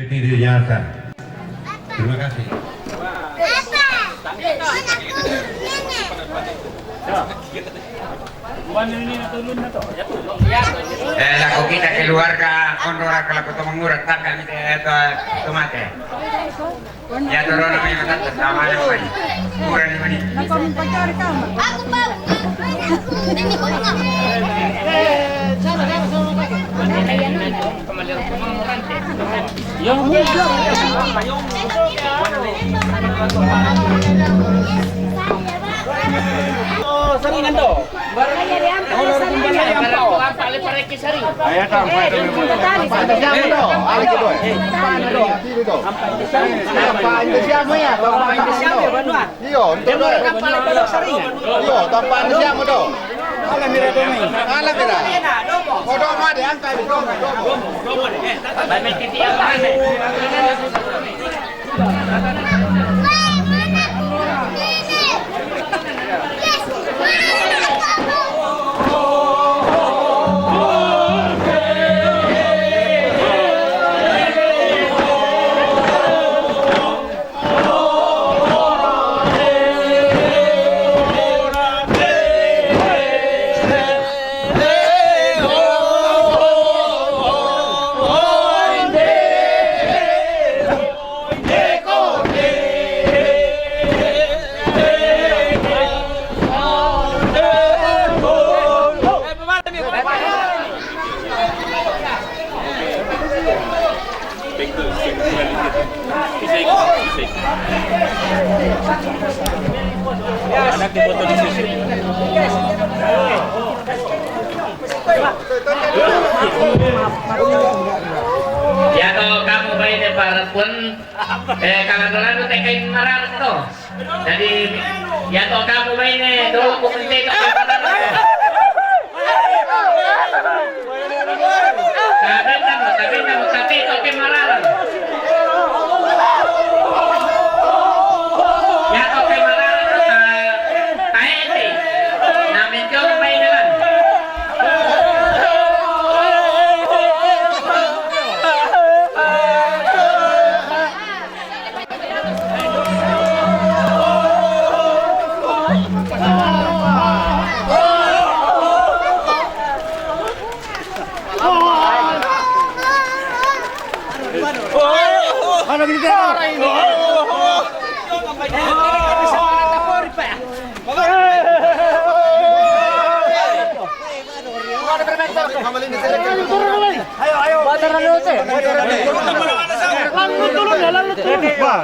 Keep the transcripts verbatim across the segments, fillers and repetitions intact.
Ini dia Jonathan. Terima kasih. Eh, lako kita keluarga, onrora ka lako to mangura, taka mi te, eh, to, to mate. Ya, to rona mi mata, sama ni mai. Mura ni mani. Aku mau. Ini kau mau. Saringan to. Ayo, tampa itu. Tampa itu siapa ya? Tampa itu siapa ya? Iyo, onto doi. Iyo, tampa anu siamo do. Ala mira domi. Ala mira. Mo domo ade, angka ade, domo, domo. Ya to, kamu baine para pun, eh, kalau dolan tu tekai marah tu. Jadi, ya to, kamu baine, dulu aku penting tu. Tapi kamu, tapi kamu, tapi to ke marah. Ya to ke marah, ta, ta ete. Namin jauh baine lan.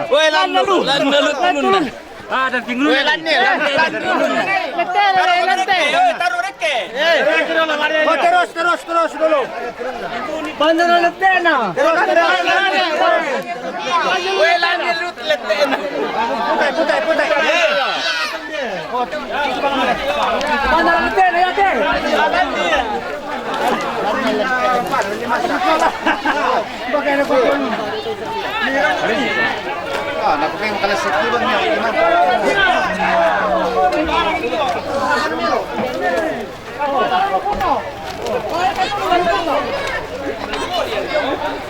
Weh, lanne lu, lanne lu, lanne lu. Ah, dan pinggul. Weh, lanne, lanne, lanne. Lete, lete. Taruh reke. Oh, terus, terus, terus dulu. Bandar letena. Terus, terus, terus. Weh, lanne lu letena. Putai, putai, putai. Bandar letena, ya, te. Ah, nak pergi makan nasi tu, Bang, ya, Imam.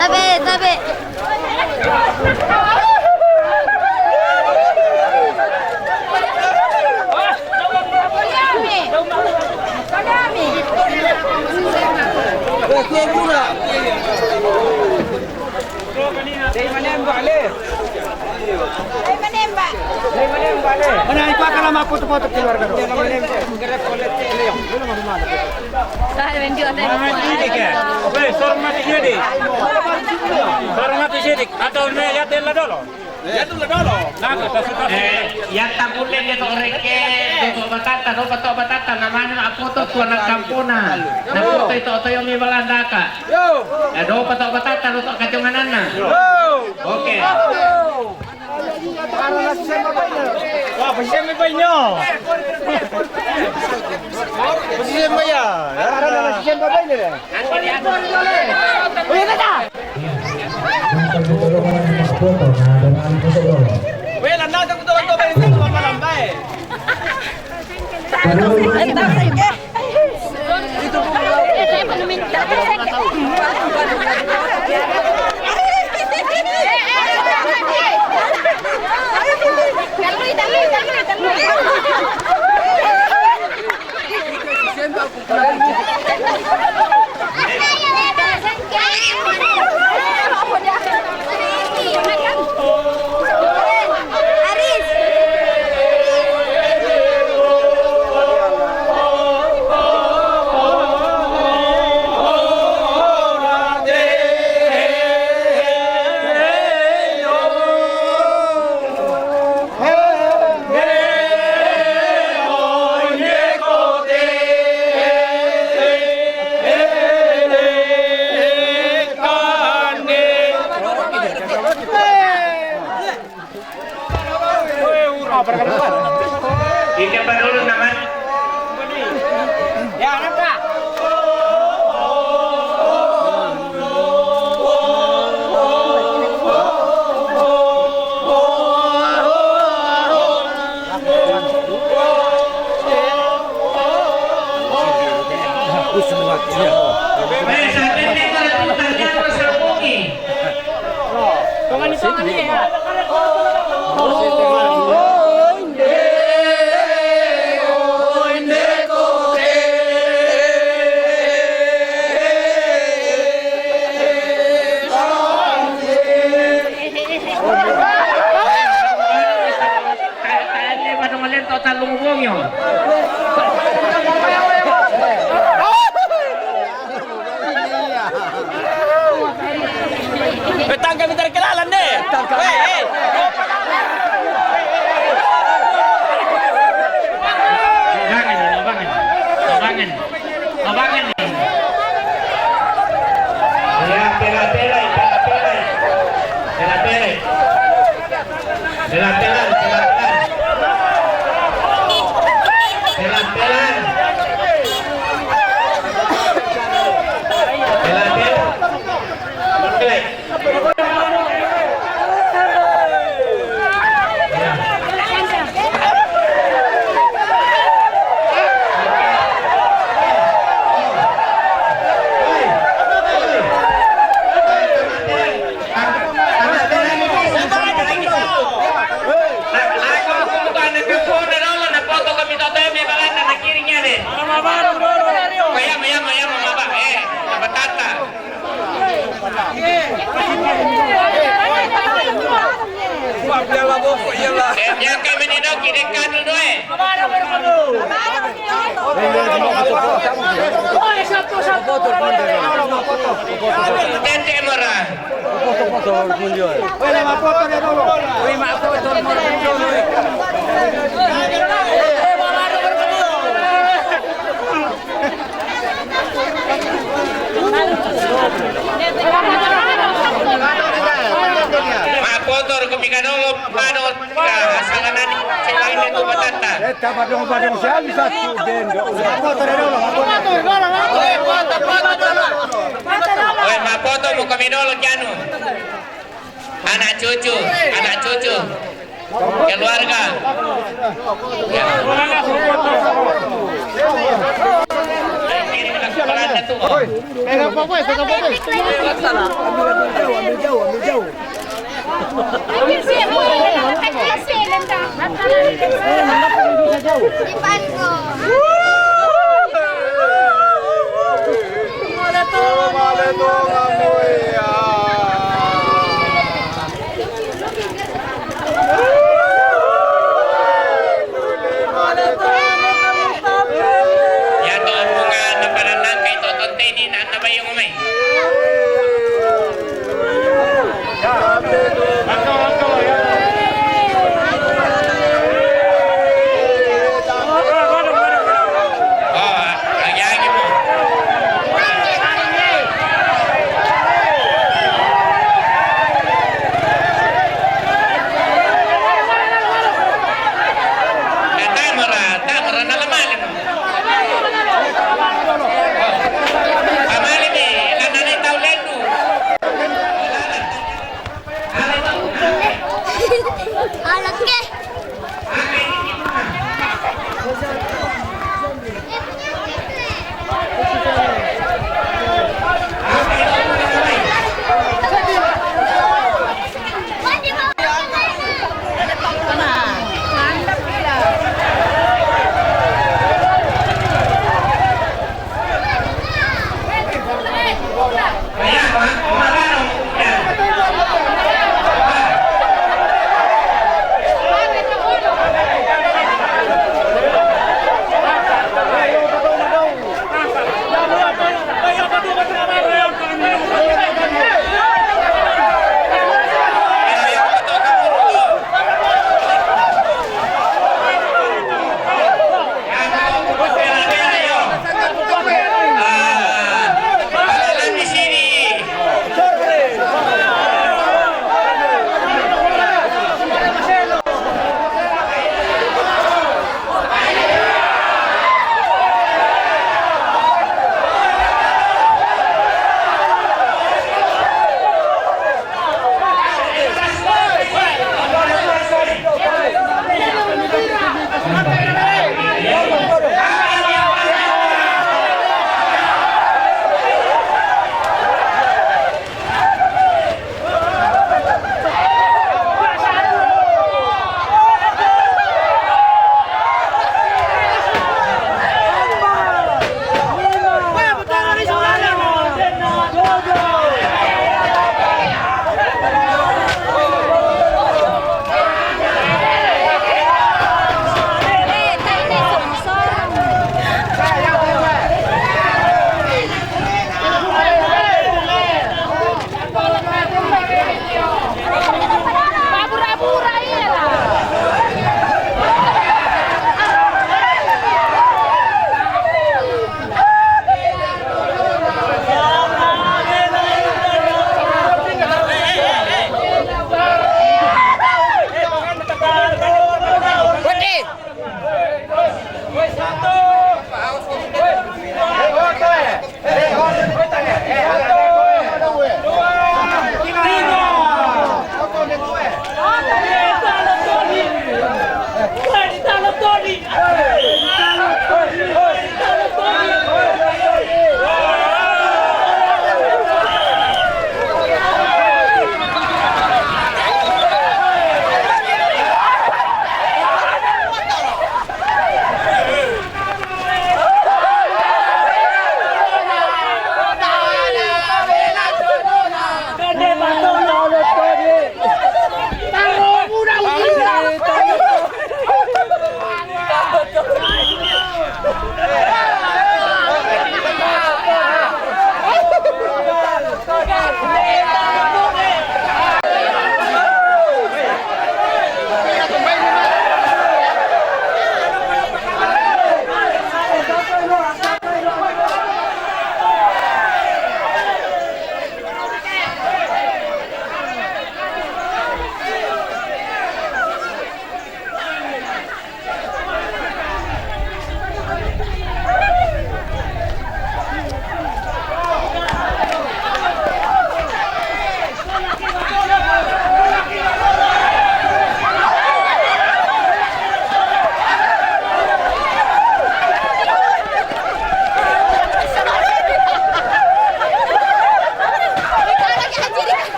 Tabe, tabe. Dei manembak, le. Dei manembak. Dei manembak, le. Mana itu akan lama foto-foto keluarga tu? Dei manembak. Sahal menjual teh. Mati sidik, ya? Weh, sorong mati sidik. Sorong mati sidik. Atau ne, ya, tela dulu. Ya, tela dulu. Nah, kita suka. Eh, ya, tak boleh dia tu reke, tu batata, tu batata, batata, namanya apa tu, tuan kampuna. Nah, tu itu, tu yang mi Belanda, Kak. Yo. Eh, do patok batata, do tok kacungananna. Yo. Oke. Wah, pasisemba bainyo. Pasisemba ya. Weh, landa tak betul-betul bainyo, malambai. Entah. Ika paruru naman. Ya, napa? Betang kami terkenalan deh. Betang kami. Eh, eh. Abangan, abangan. Abangan. Abangan. Ya, pela, pela, pela, pela. Pela, pela. Pelan-pelan, pelan-pelan. Pelan-pelan. Pelan-pelan. Oke. Ya. Tete mora. Mapoto ro ko mika dolo, mano ka sanganani cewek itu batata. Eta badong-badong siali satu dendo. Mapoto ro dolo, mapoto. Oe, mapoto mo kami dolo kianu. Anak cucu, anak cucu. Keluarga. Ya. Ini anak sekolah tuh. Pegang apa, Boy? Pegang apa, Boy? Ya, to bunga na pananang kay Toton Teddy na nabayong umay.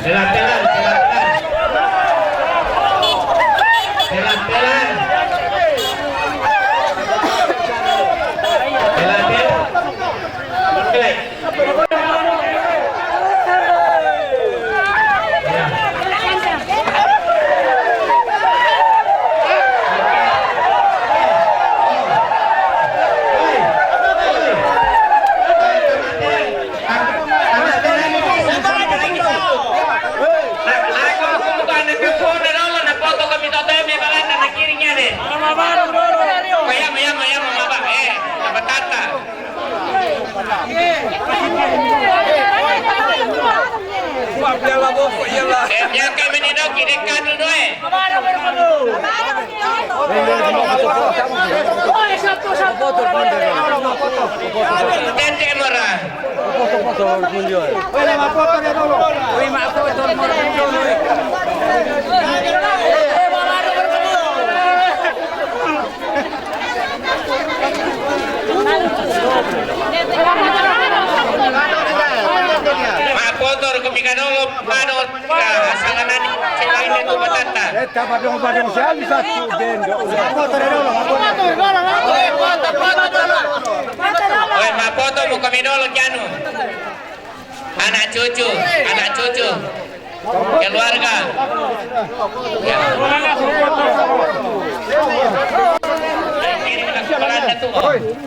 Pelan-pelan, pelan-pelan. Pelan-pelan. Pelan-pelan. Eh, bianca menino, kiri kanu doe. Tete mora. Ma kotor ko mi kanolo, mano ka sanganani, selain itu batata. Eta badong-badong siali satu dendo. Kotor dolo, kotor. Oe, ma poto mo kami dolo kianu. Anak cucu, anak cucu. Keluarga. Ya. Kirim ke sekolahnya tuh.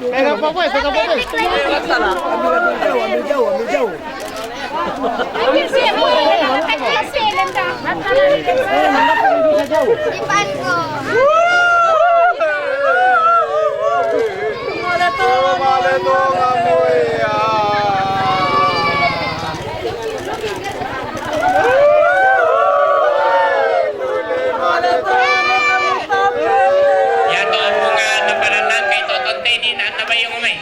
Pegang apa, Boy? Pegang apa, Boy? Ambil jauh, ambil jauh, ambil jauh. Ya, to, bunga na pananang kay Toton Teddy na nabayong umay.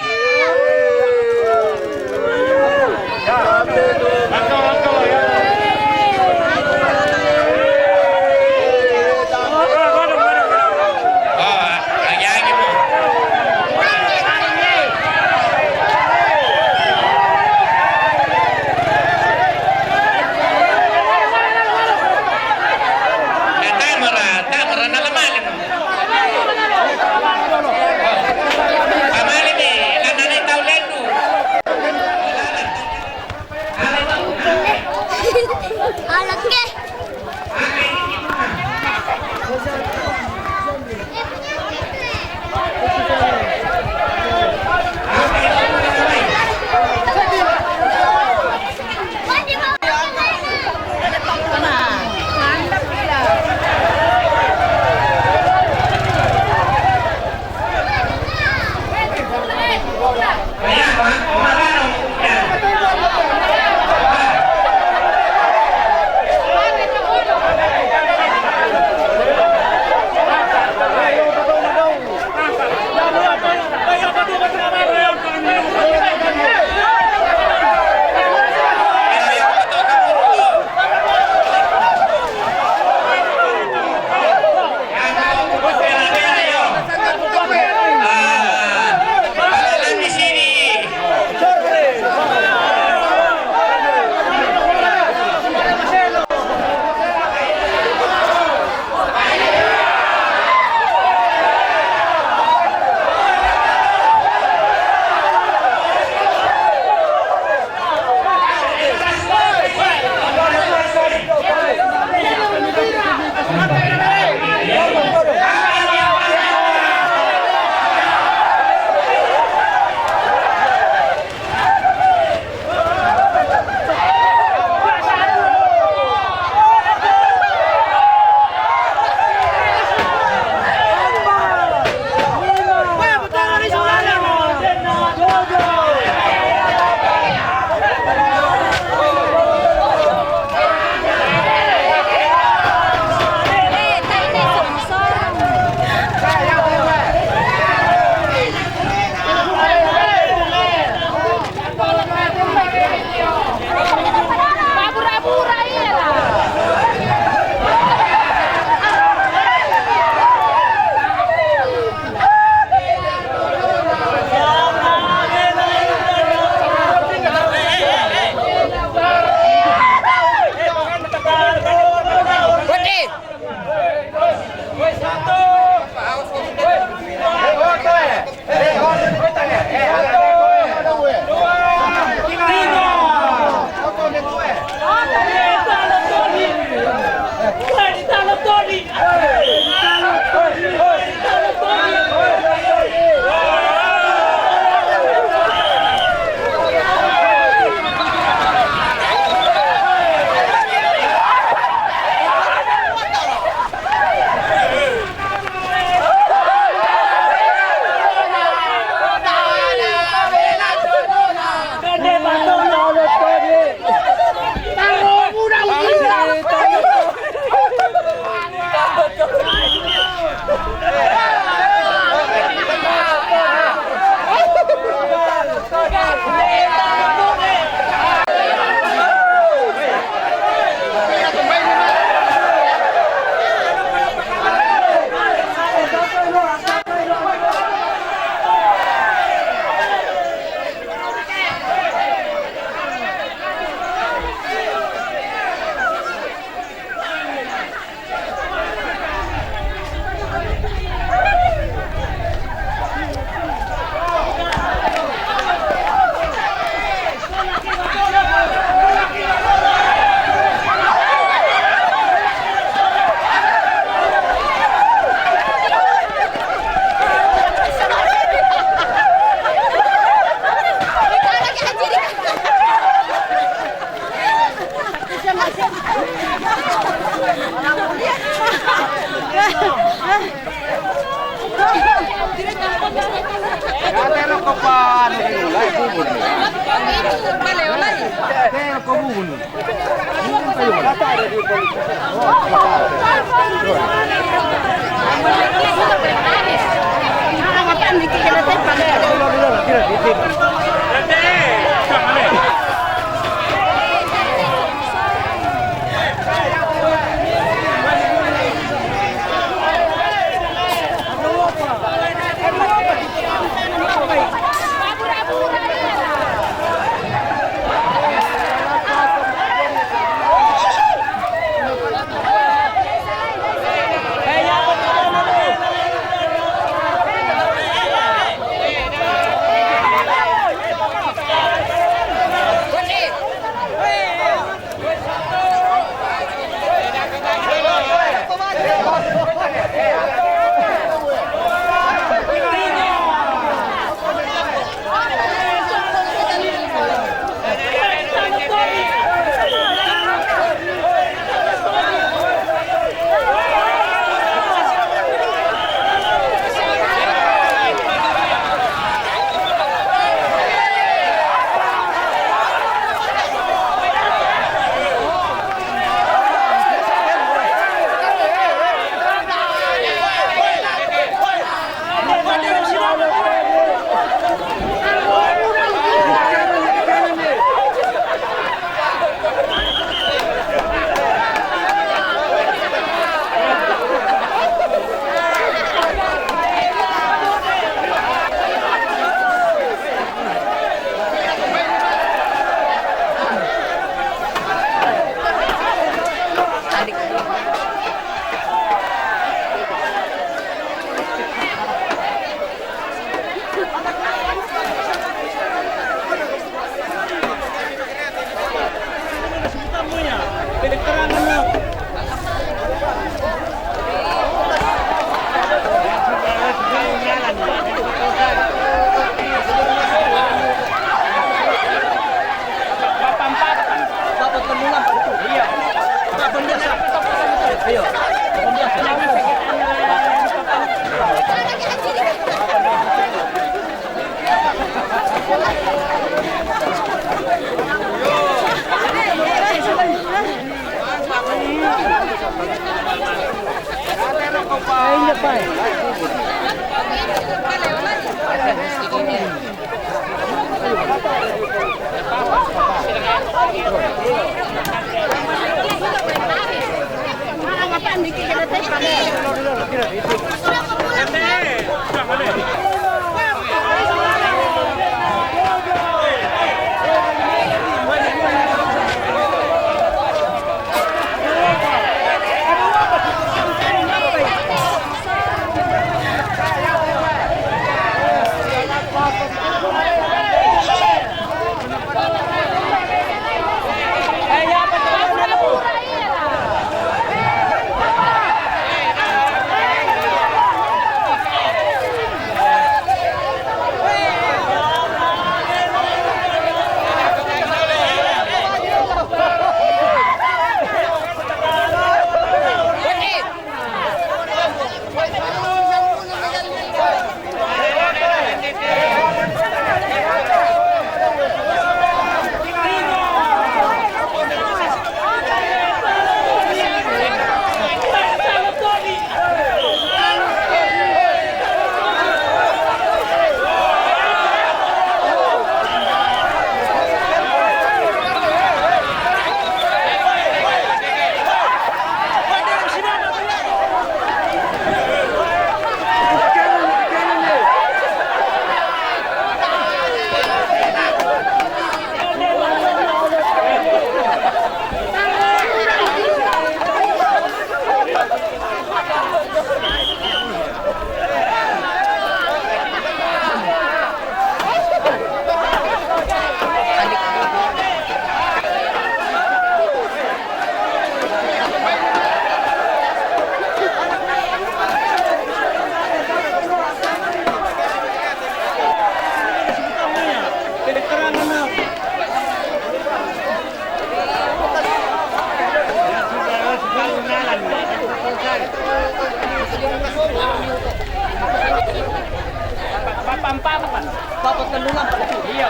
Papan-papan. Papan tendungan, Pak. Iya.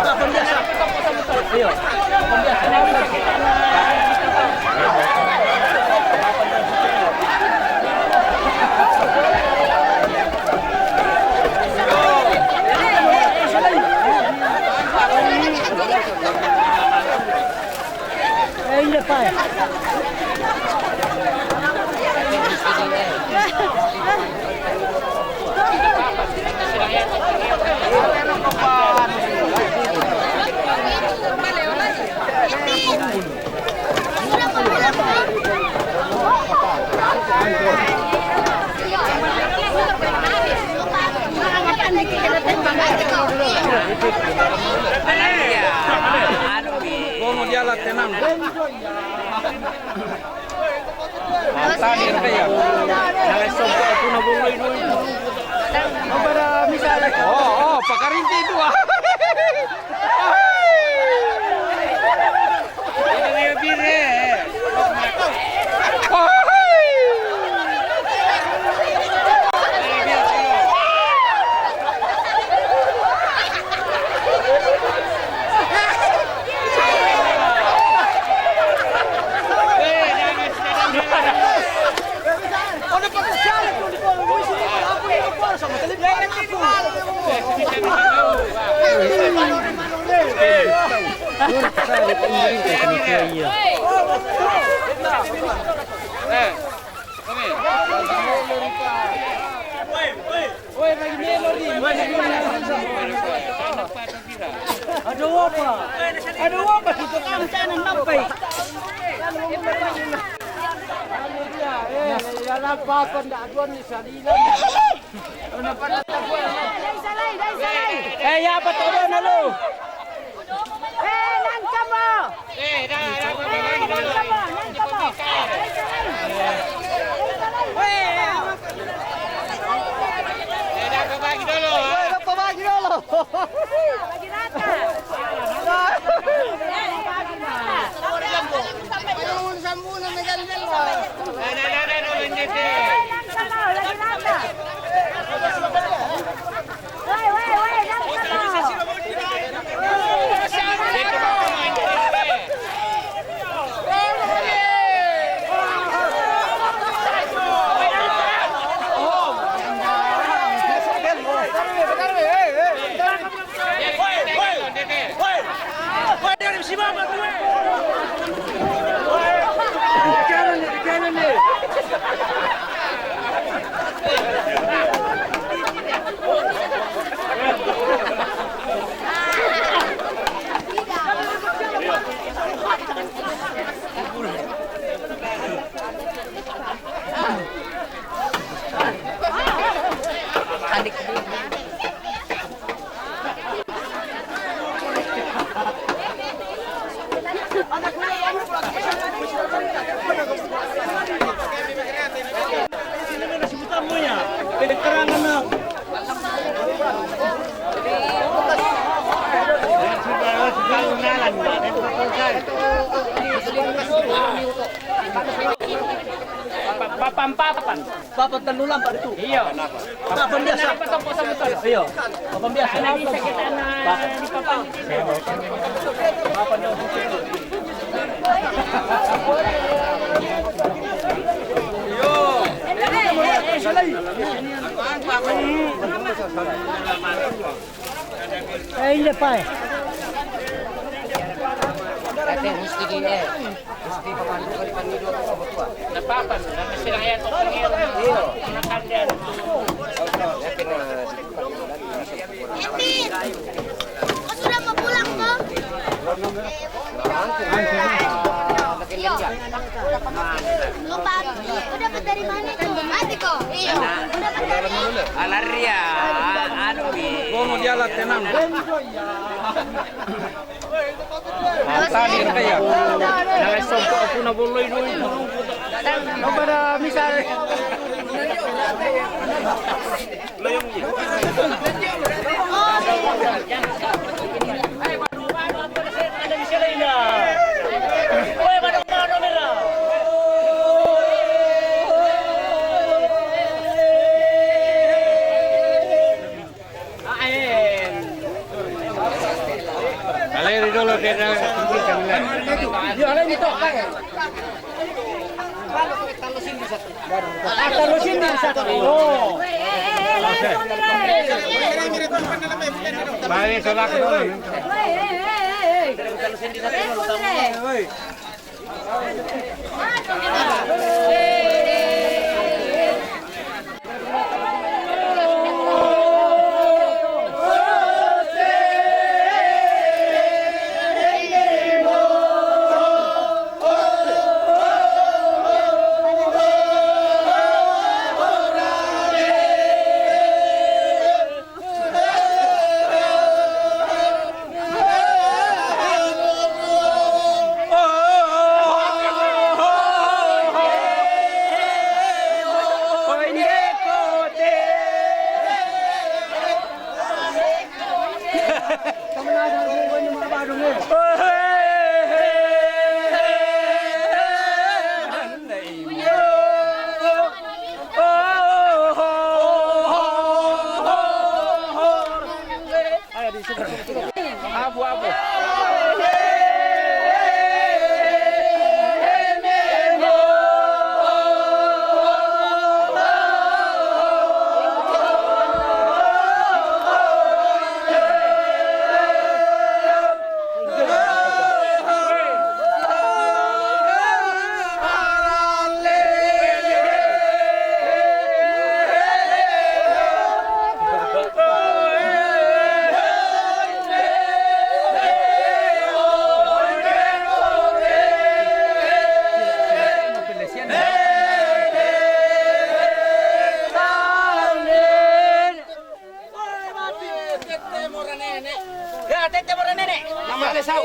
Papan biasa. Iya. Papan biasa. Kono dia la tenang. Mantap dia, ya. Nang esok aku na boleh dulu. Oh, oh, pakarinti itu, ah. Ini dia bire. Oh, hai. Ada apa? Ada apa kita kan sana nampai? Ya, ya, ya, apa ndak ada ni salilan. Eh, ya, apa tu dah lalu? Eh, nan kamu? Eh, dah, dah, dah, dah, dah, dah. Eh, dah, dah, bagi dulu. Eh, dah, bagi dulu. Bagi rata. Bagi rata. Papan, papan. Papan telu lampak itu. Iya. Papan biasa. Iya. Papan biasa. Papan. Eh, ini, Pak. Mesti gini. Napa-napa, nang sila ya, toko niya. Iya. Anak-anak yan. Etin, kau sudah mau pulang, kau? Iya. Lupa, kau dapat dari mana itu? Mati kau. Iya. Kau dapat dari mana? Alaria, anu, di. Kono dia la tenang. Mantap dia, ya. Nang esok aku na boleh dulu. Kau pada misal. Ae. Aleri dolo kena. Iya, lain itu. Ah, talusin din sa tatlo. Bali, sa laki ko lang. Abu, abu. Ya, tete mora nene. Nama le sau.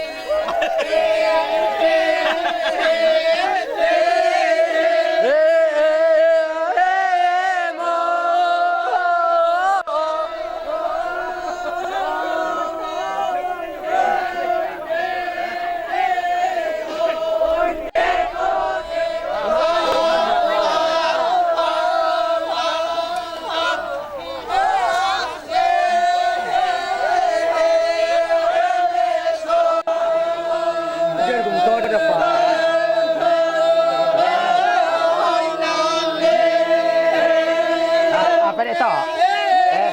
Apa dia tak? Eh.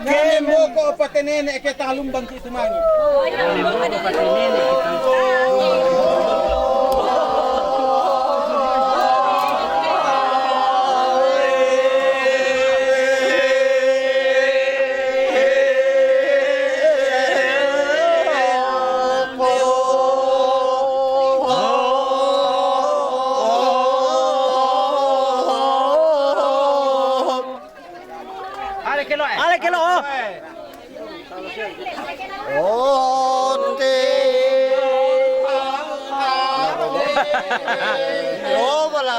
Ke mboko pate nene ke talumbang ki tumangi. Ale ke lo, eh. Ale ke lo, oh. Ote. Oh, bala.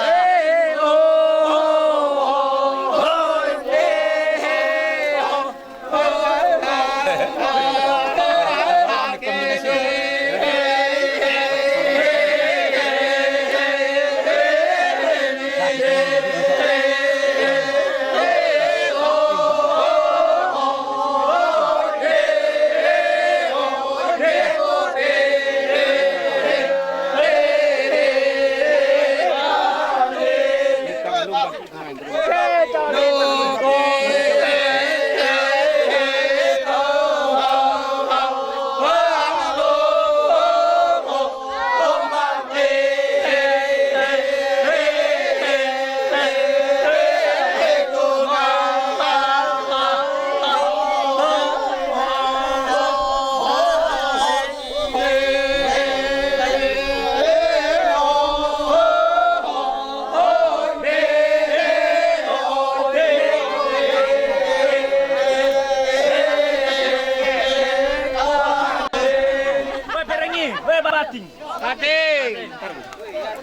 Ade.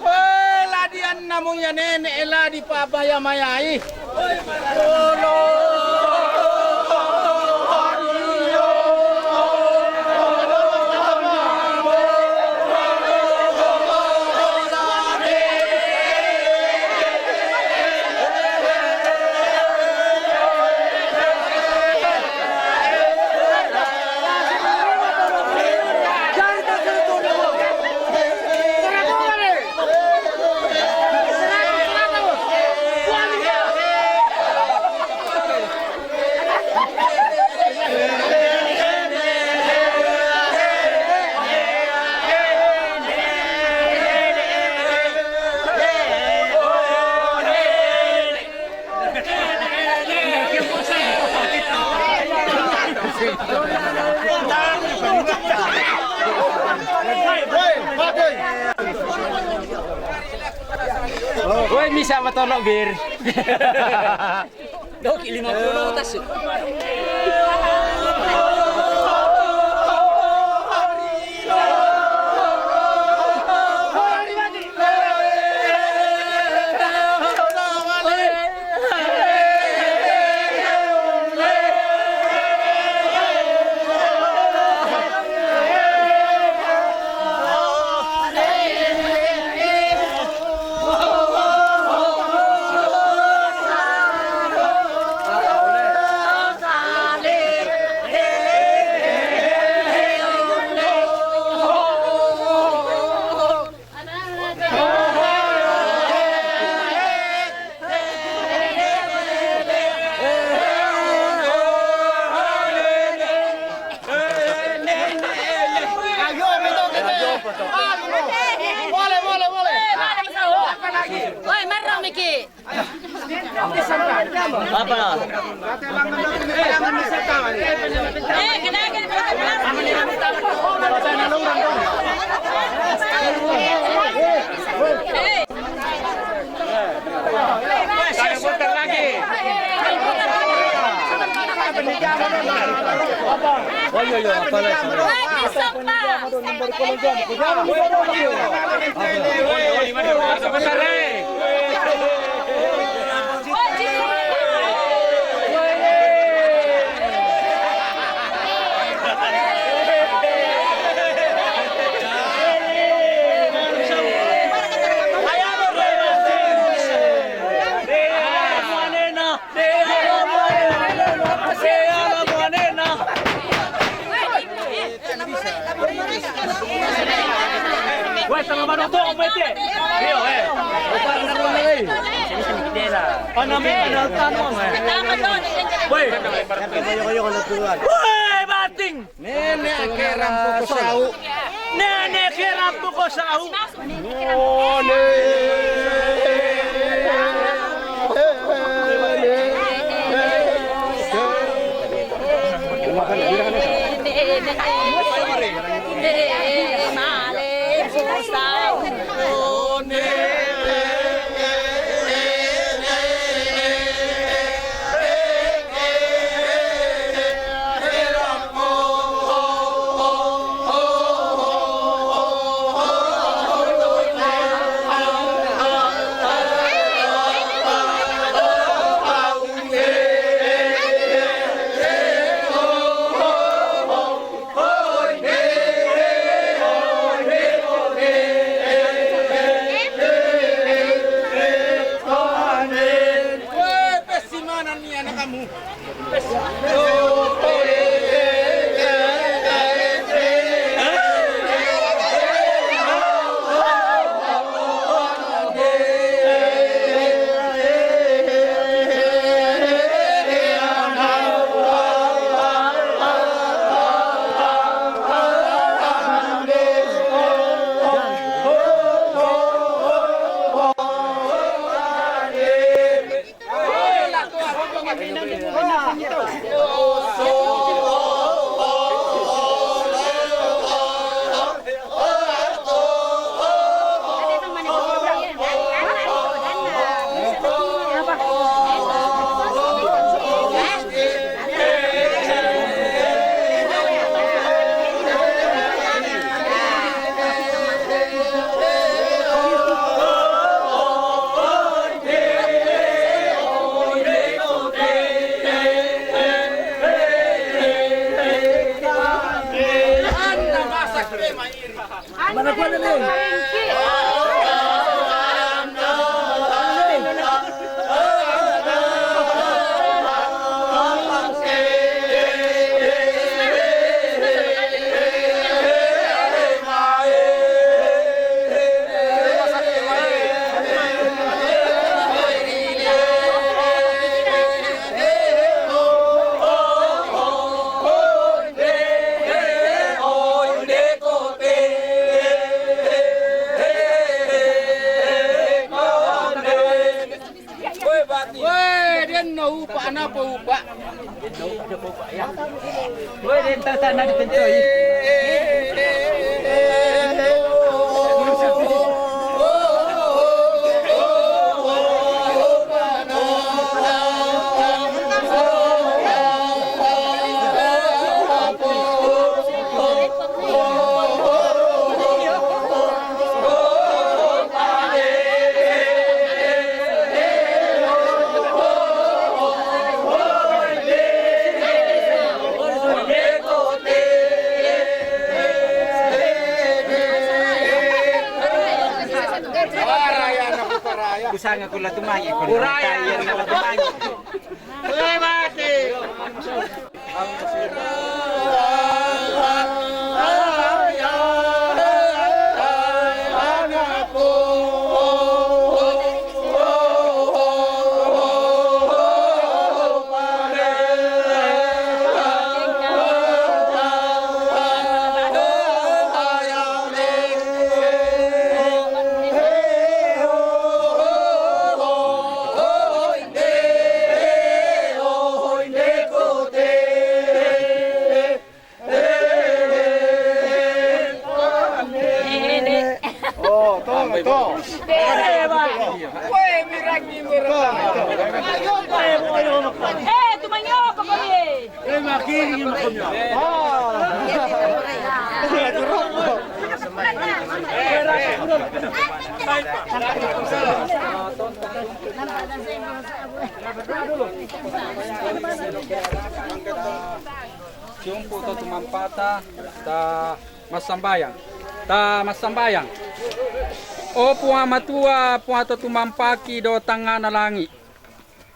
Woi, ladian namu ya nene, eh, ladi papa ya mayai. Woi, misa matolok, Bir. Doki lima puluh tas. Woi, marrong miki. Apa? Eh, kenapa? Saya putar lagi. Oh, iya, iya, apa lagi? Putar, eh. Weh, tengah mana tu, Om Ete? Ayo, eh. Panami, panami, eh. Weh. Weh, bating. Nenek ke rampu ko sau. Nenek ke rampu ko sau. Oh, nenek. Weh, pesimanan ni anak kamu. Mana kuat ni? Weh, dia no upa, ana po upa? Weh, dia entah sana di pencoi. Kusanga ko la tumangi ko la tumangi. Oh, tong, tong. Eh, tumanyo pa kami eh. Eh, makiri yung makamyo. Ah. Siyumpu' to tumampata, ta masambayang. Ta masambayang. O Puang Matua, Puang to tumampaki do tangngana langi'.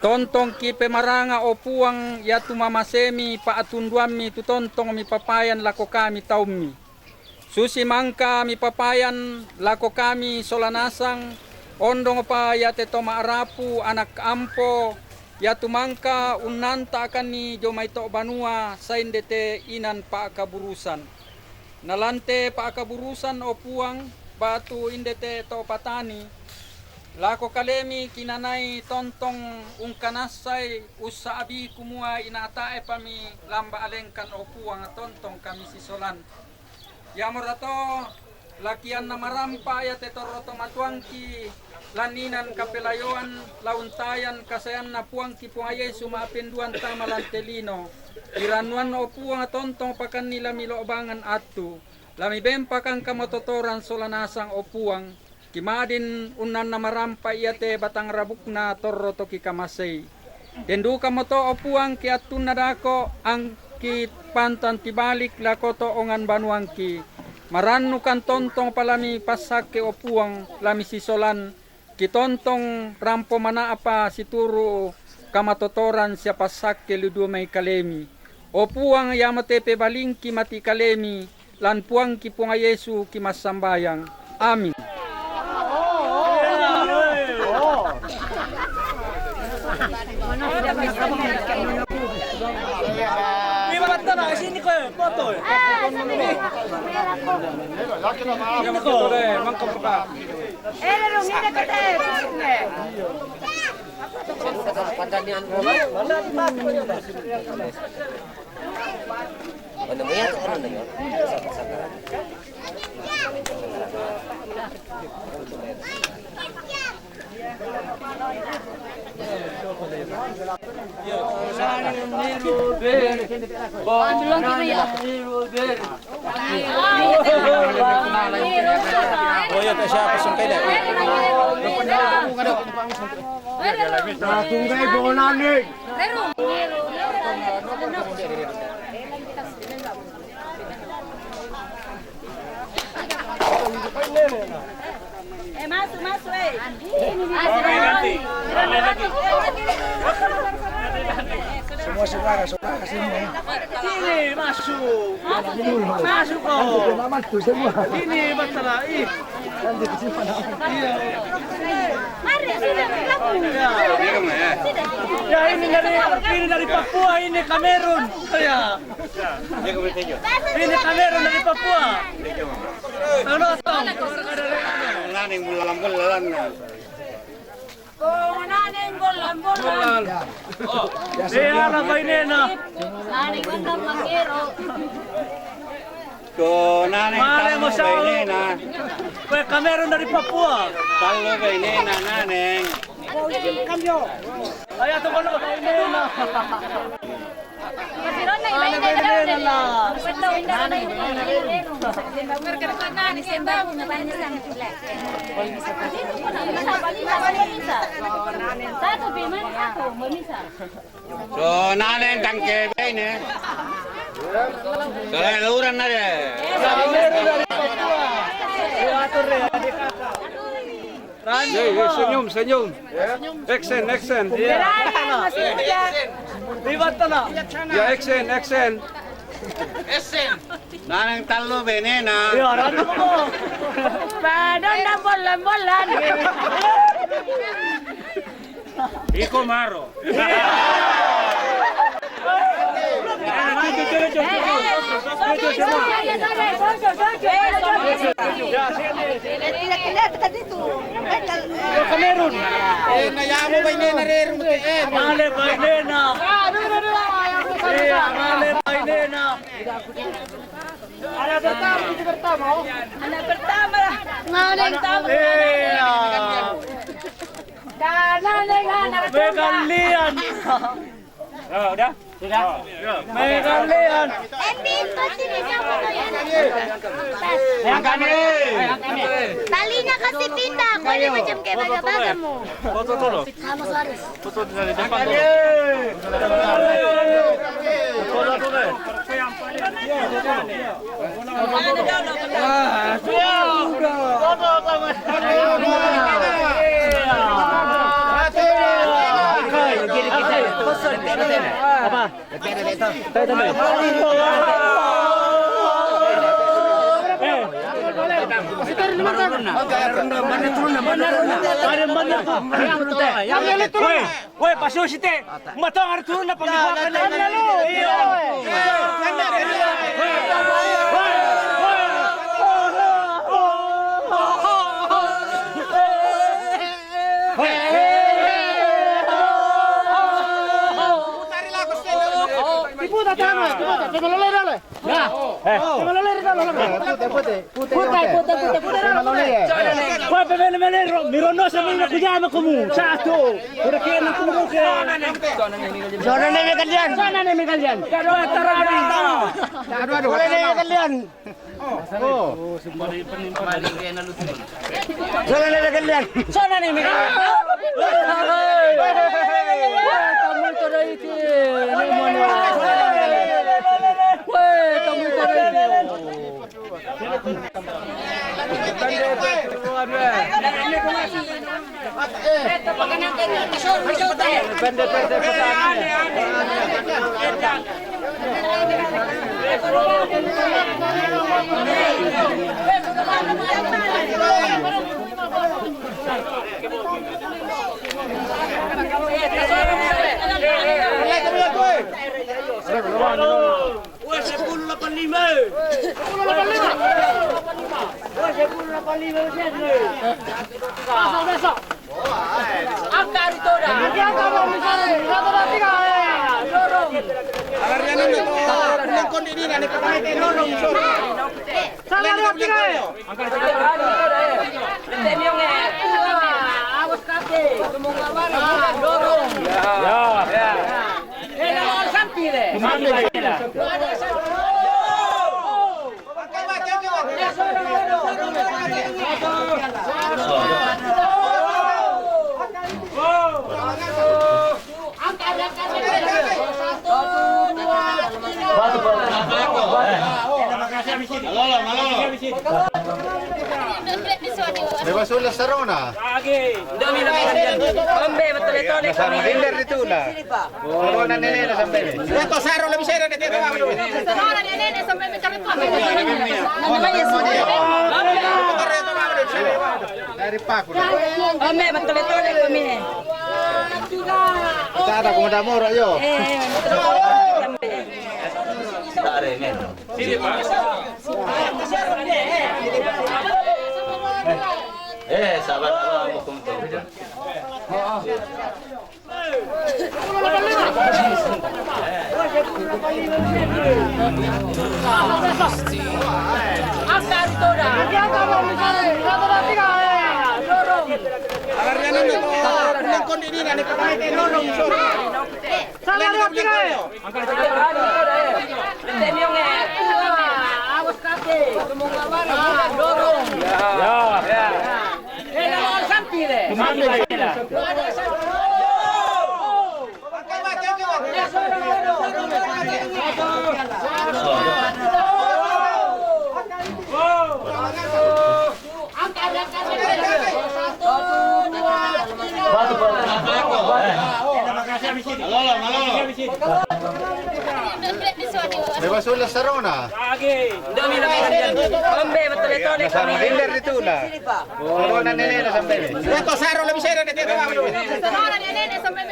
Tontong ki pemaranga, o Puang, yatu mamasemi pa'atunduammi tu tontong mipapayan lako kami taummi. Susi mangka mipapayan lako kami sola nasang, ondong pa yate to ma'arapu anak ampo, yatu mangka unnanta'kanni dio mai to banua, sainde te inan pa'kaburusan. Na lan te pa'kaburusan, o Puang, ba'tu inde te to patani, lako kalemi kinanai tontong ungkanassai ussa'bi kumua inata'e pami lamba alengkan, o Puang, tontong kami sisolan. Iamora to, la kianna marampa' ia te torro to matuangki, lan inan kapelayoan, la untayan kasayanna Puangki Puang Yesu ma'apenduan tama lan te lino. Kirannuan, o Puang, tontong pakanni la milo'bangan attu, la miben pakangkamototoran sola nasang, o Puang, ki ma'din unnanna marampa' ia te batang rabukna torro to kikamasei. Den dukamoto, o Puang, ki attunna dako' angki pantan tibalik lako to ongan banuangki. Marannukan tontong pa la mipassakke, o Puang, la misisolan, ki tontong rampo mana'pa situru' kamatotoran sia passakke lu dio mai kalemi. O Puang, iamo te pebalingki mati kalemi, lan Puangki Puang Yesu ki massambayang. Amin. Sini ko, foto. Sini ko. Oh, iya, tak siapa sungkai dah. Nah, tunggai bonan ni. Sini, masuk. Masuk kau. Sini, Batara. Ih. Iya. Ya, ini dari, ini dari Papua, ini Kamerun. Ya. Ini Kamerun dari Papua. Ano to? Naneng bulan-bulan. Konaneng bolan-bolan. Dia ala bainena. Naneng undang mangero. Konaneng male tallo mo sa bainena. Kue Kamerun dari Papua. Tallo bainena naneng. Ayo to kono bainena. So, naneng tangke baine. So, luran na de. Ye, ye, senyum, senyum. Action, action. Iya. Di Batara. Ya, action, action. Naneng tallo bainena. Iya, ranu mo. Padon na bolan-bolan. Iko maro. Kamerun. Eh, na yamo bainena reru, eh. Male bainena. Eh, male bainena. Ada pertama, itu pertama, oh. Anak pertama lah. Anak pertama. Iya. Karena dengan anak pertama. Megalian. Oh, udah? Sudah? Megalian. Ending pasti bisa foto ya. Yang kami. Talinya kasih pindah, kau ini macam kayak baga-baga mu. Foto dulu. Foto dari depan dulu. Foto dulu. Weh, paso site. Matang hari turun apa? Iya. Diputa tangan, diputa, coba lolai, lolai. Ya. Eh. Coba lolai, lolai, lolai. Puta, puta, puta, puta, puta. Coba lolai. Wah, pemain, pemain, ro-, mirono sama ini aku jangan kamu. Satu. Udah kena kamu ke. Zona ini kalian. Zona ini kalian. Aduh, aduh, aduh. Zona ini kalian. Oh. Sana na kalian. Sana ni, Mika. Weh, tamu itu dah itu. Ni mana? Weh, tamu itu dah itu. Weh, sepuluh lapan lima. Weh, sepuluh lapan lima. Weh, sepuluh lapan lima, Mas. Masuk, masuk. Angkat itu dah. Angkat, angkat, angkat. Satu, dua, tiga, eh. Dorong. Dorong. Satu, dua, tiga, eh. Angkat itu dah. Awas kaki. Dorong. Ya. Ya. May basura sa Rona. Hombre, matole-tole. Sa Rona, hindi na sa Rona. Ito, Saro, la misera de teta. Sa Rona, hindi na sa Rona. Dari pa ako. Hombre, matole-tole kami. Tada, como da moro yo. Eh, matole-tole kami. Eh, sabar, sabar, hukum tu. Agarrando todo, no con dinero, ni con dinero. May basura sa Rona. Hombre, matole-tole kami. Hindi na sa Rona. Ito, Saro, la misera de teta. Sa Rona, hindi na sa Rona.